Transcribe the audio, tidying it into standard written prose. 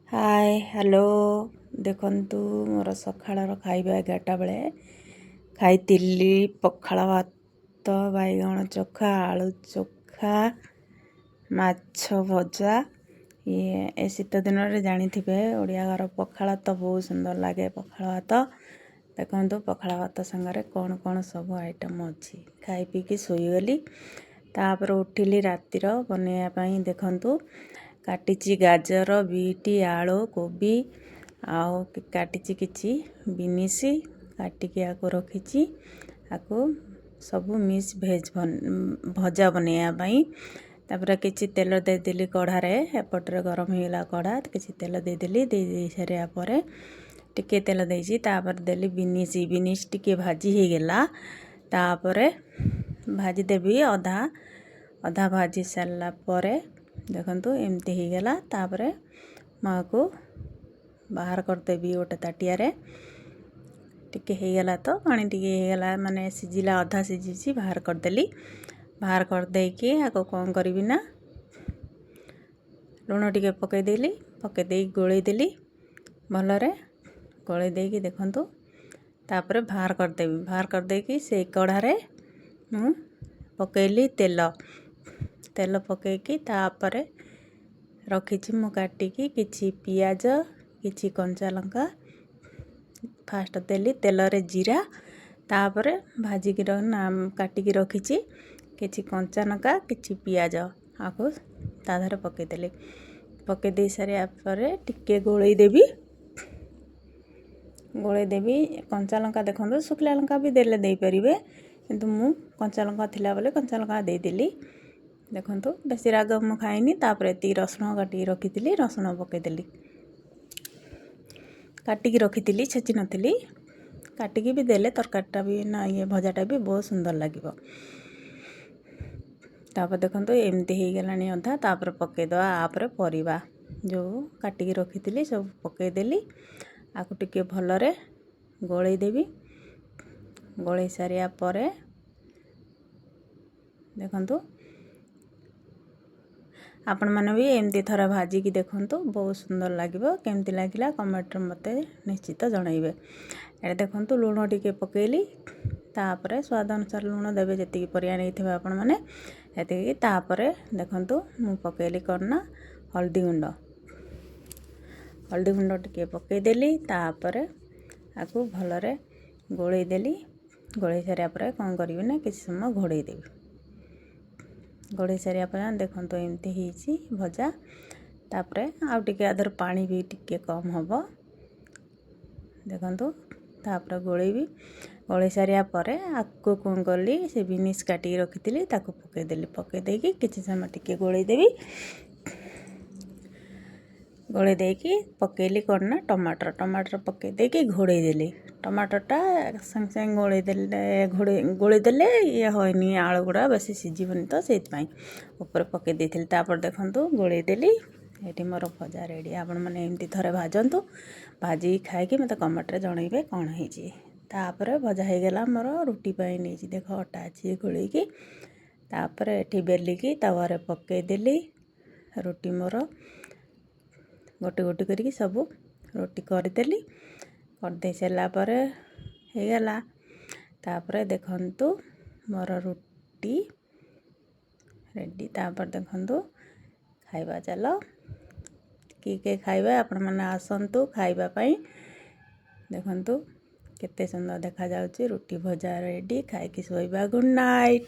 ହାଏ, hello. ଦେଖନ୍ତୁ, ମୋର ସକାଳର ଖାଇବା 11ଟା ବେଳେ ଖାଇଥିଲି ପଖାଳ ଭାତ, ବାଇଗଣ ଚୋଖା, ଆଳୁ ଚୋଖା, ମାଛ ଭଜା। ଇଏ ଏ ଶୀତ ଦିନରେ ଜାଣିଥିବେ, ଓଡ଼ିଆ ଘର ପଖାଳ ତ ବହୁତ ସୁନ୍ଦର ଲାଗେ ପଖାଳ ଭାତ। ଦେଖନ୍ତୁ, ପଖାଳ ଭାତ ସାଙ୍ଗରେ କ'ଣ କ'ଣ ସବୁ ଆଇଟମ୍ ଅଛି। ଖାଇ ପିଇକି ଶୋଇଗଲି। ତାପରେ ଉଠିଲି ରାତିର ବନେଇବା ପାଇଁ। ଦେଖନ୍ତୁ, କାଟିଛି ଗାଜର, ବିଟ୍, ଆଳୁ, କୋବି ଆଉ କାଟିଛି କିଛି ବିନିସ୍। କାଟିକି ଆକୁ ରଖିଛି, ଆକୁ ସବୁ ମିକ୍ସ ଭେଜ୍ ଭଜା ବନେଇବା ପାଇଁ। ତାପରେ କିଛି ତେଲ ଦେଇଦେଲି କଢ଼ାରେ। ଏପଟରେ ଗରମ ହେଇଗଲା କଢ଼ା, କିଛି ତେଲ ଦେଇଦେଲି। ଦେଇ ଦେଇ ସାରିବା ପରେ ଟିକେ ତେଲ ଦେଇଛି। ତାପରେ ଦେଲି ବିନିସ୍। ବିନିସ୍ ଟିକେ ଭାଜି ହେଇଗଲା। ତାପରେ ଭାଜିଦେବି ଅଧା ଅଧା। ଭାଜି ସାରିଲା ପରେ ଦେଖନ୍ତୁ, ଏମିତି ହେଇଗଲା। ତାପରେ ମୁଁ ଆକୁ ବାହାର କରିଦେବି ଗୋଟେ ତାଟିଆରେ। ଟିକେ ହେଇଗଲା ତ, ପାଣି ଟିକେ ହେଇଗଲା, ମାନେ ସିଝିଲା, ଅଧା ସିଝିଛି, ବାହାର କରିଦେଲି। ବାହାର କରିଦେଇକି ଆକୁ କ'ଣ କରିବି ନା, ଲୁଣ ଟିକେ ପକାଇଦେଲି। ପକାଇ ଦେଇକି ଗୋଳେଇ ଦେଲି ଭଲରେ। ଗୋଳେଇ ଦେଇକି ଦେଖନ୍ତୁ, ତାପରେ ବାହାର କରିଦେବି। ବାହାର କରିଦେଇକି ସେଇ କଢ଼ାରେ ମୁଁ ପକାଇଲି ତେଲ। ତେଲ ପକାଇକି ତାପରେ ରଖିଛି ମୁଁ କାଟିକି କିଛି ପିଆଜ, କିଛି କଞ୍ଚା ଲଙ୍କା। ଫାଷ୍ଟ ଦେଲି ତେଲରେ ଜିରା। ତାପରେ ଭାଜିକି ନା କାଟିକି ରଖିଛି କିଛି କଞ୍ଚା ଲଙ୍କା, କିଛି ପିଆଜ, ଆକୁ ତା ଦେହରେ ପକାଇଦେଲି। ପକାଇ ଦେଇ ସାରିବା ପରେ ଟିକେ ଗୋଳେଇ ଦେବି, ଗୋଳେଇ ଦେବି। କଞ୍ଚା ଲଙ୍କା ଦେଖନ୍ତୁ, ଶୁଖିଲା ଲଙ୍କା ବି ଦେଲେ ଦେଇପାରିବେ, କିନ୍ତୁ ମୁଁ କଞ୍ଚା ଲଙ୍କା ଥିଲା ବୋଲି କଞ୍ଚା ଲଙ୍କା ଦେଇଦେଲି। ଦେଖନ୍ତୁ, ବେଶୀ ରାଗ ମୁଁ ଖାଇନି। ତାପରେ ଏତିକି ରସୁଣ କାଟିକି ରଖିଥିଲି, ରସୁଣ ପକାଇଦେଲି। କାଟିକି ରଖିଥିଲି, ଛେଚି ନଥିଲି। କାଟିକି ବି ଦେଲେ ତରକାରୀଟା ବି ନା ଇଏ ଭଜାଟା ବି ବହୁତ ସୁନ୍ଦର ଲାଗିବ। ତାପରେ ଦେଖନ୍ତୁ, ଏମିତି ହେଇଗଲାଣି ଅଧା। ତାପରେ ପକାଇଦେବା ଆପରେ ପରିବା ଯେଉଁ କାଟିକି ରଖିଥିଲି, ସବୁ ପକାଇଦେଲି। ଆକୁ ଟିକେ ଭଲରେ ଗୋଳେଇ ଦେବି। ଗୋଳେଇ ସାରିବା ପରେ ଦେଖନ୍ତୁ, ଆପଣମାନେ ବି ଏମିତି ଥରେ ଭାଜିକି ଦେଖନ୍ତୁ, ବହୁତ ସୁନ୍ଦର ଲାଗିବ। କେମିତି ଲାଗିଲା, କମେଣ୍ଟରେ ମୋତେ ନିଶ୍ଚିତ ଜଣାଇବେ। ଏଇଟା ଦେଖନ୍ତୁ, ଲୁଣ ଟିକେ ପକାଇଲି। ତାପରେ ସ୍ୱାଦ ଅନୁସାରେ ଲୁଣ ଦେବେ, ଯେତିକି ପରିବା ନେଇଥିବେ ଆପଣମାନେ ସେତିକି। ତାପରେ ଦେଖନ୍ତୁ, ମୁଁ ପକାଇଲି କ'ଣ ନା ହଳଦୀ ଗୁଣ୍ଡ। ହଳଦୀ ଗୁଣ୍ଡ ଟିକେ ପକାଇଦେଲି। ତାପରେ ଆକୁ ଭଲରେ ଗୋଳେଇ ଦେଲି। ଗୋଳେଇ ସାରିବା ପରେ କ'ଣ କରିବି ନା, କିଛି ସମୟ ଘୋଡ଼େଇ ଦେବି। ଘୋଡ଼େଇ ସାରିବା ପରେ ଦେଖନ୍ତୁ, ଏମିତି ହେଇଛି ଭଜା। ତାପରେ ଆଉ ଟିକେ ଆଧର ପାଣି ବି ଟିକେ କମ୍ ହେବ। ଦେଖନ୍ତୁ, ତାପରେ ଗୋଳେଇବି। ଗୋଳେଇ ସାରିବା ପରେ ଆକୁ କ'ଣ କଲି, ସେ ବିନିସ୍ କାଟିକି ରଖିଥିଲି, ତାକୁ ପକାଇଦେଲି। ପକାଇ ଦେଇକି କିଛି ସମୟ ଟିକେ ଗୋଳେଇ ଦେବି। ଗୋଳେଇ ଦେଇକି ପକାଇଲି କ'ଣ ନା ଟମାଟର। ଟମାଟର ପକାଇ ଦେଇକି ଘୋଡ଼େଇ ଦେଲି। ଟମାଟରଟା ସାଙ୍ଗେ ସାଙ୍ଗେ ଗୋଳେଇ ଦେଲେ, ଘୋଡ଼େଇ ଗୋଳେଇ ଦେଲେ ଇଏ ହଏନି, ଆଳୁ ଗୁଡ଼ା ବେଶୀ ସିଝିବନି ତ, ସେଇଥିପାଇଁ ଉପରେ ପକାଇ ଦେଇଥିଲି। ତାପରେ ଦେଖନ୍ତୁ, ଗୋଳେଇ ଦେଲି। ଏଇଠି ମୋର ଭଜା ରେଡ଼ି। ଆପଣମାନେ ଏମିତି ଥରେ ଭାଜନ୍ତୁ, ଭାଜିକି ଖାଇକି ମୋତେ କମେଣ୍ଟରେ ଜଣାଇବେ କ'ଣ ହେଇଛି। ତାପରେ ଭଜା ହେଇଗଲା ମୋର। ରୁଟି ପାଇଁ ନେଇଛି, ଦେଖ, ଅଟା ଅଛି ଗୋଳେଇକି। ତାପରେ ଏଠି ବେଲିକି ତାୱାରେ ପକାଇଦେଲି ରୁଟି। ମୋର ଗୋଟେ ଗୋଟେ କରିକି ସବୁ ରୁଟି କରିଦେଲି। କରିଦେଇ ସାରିଲା ପରେ ହେଇଗଲା। ତାପରେ ଦେଖନ୍ତୁ, ମୋର ରୁଟି ରେଡ଼ି। ତାପରେ ଦେଖନ୍ତୁ, ଖାଇବା ଚାଲ। କିଏ କିଏ ଖାଇବେ, ଆପଣମାନେ ଆସନ୍ତୁ ଖାଇବା ପାଇଁ। ଦେଖନ୍ତୁ, କେତେ ସୁନ୍ଦର ଦେଖାଯାଉଛି। ରୁଟି ଭଜା ରେଡ଼ି। ଖାଇକି ଶୋଇବା। Good night.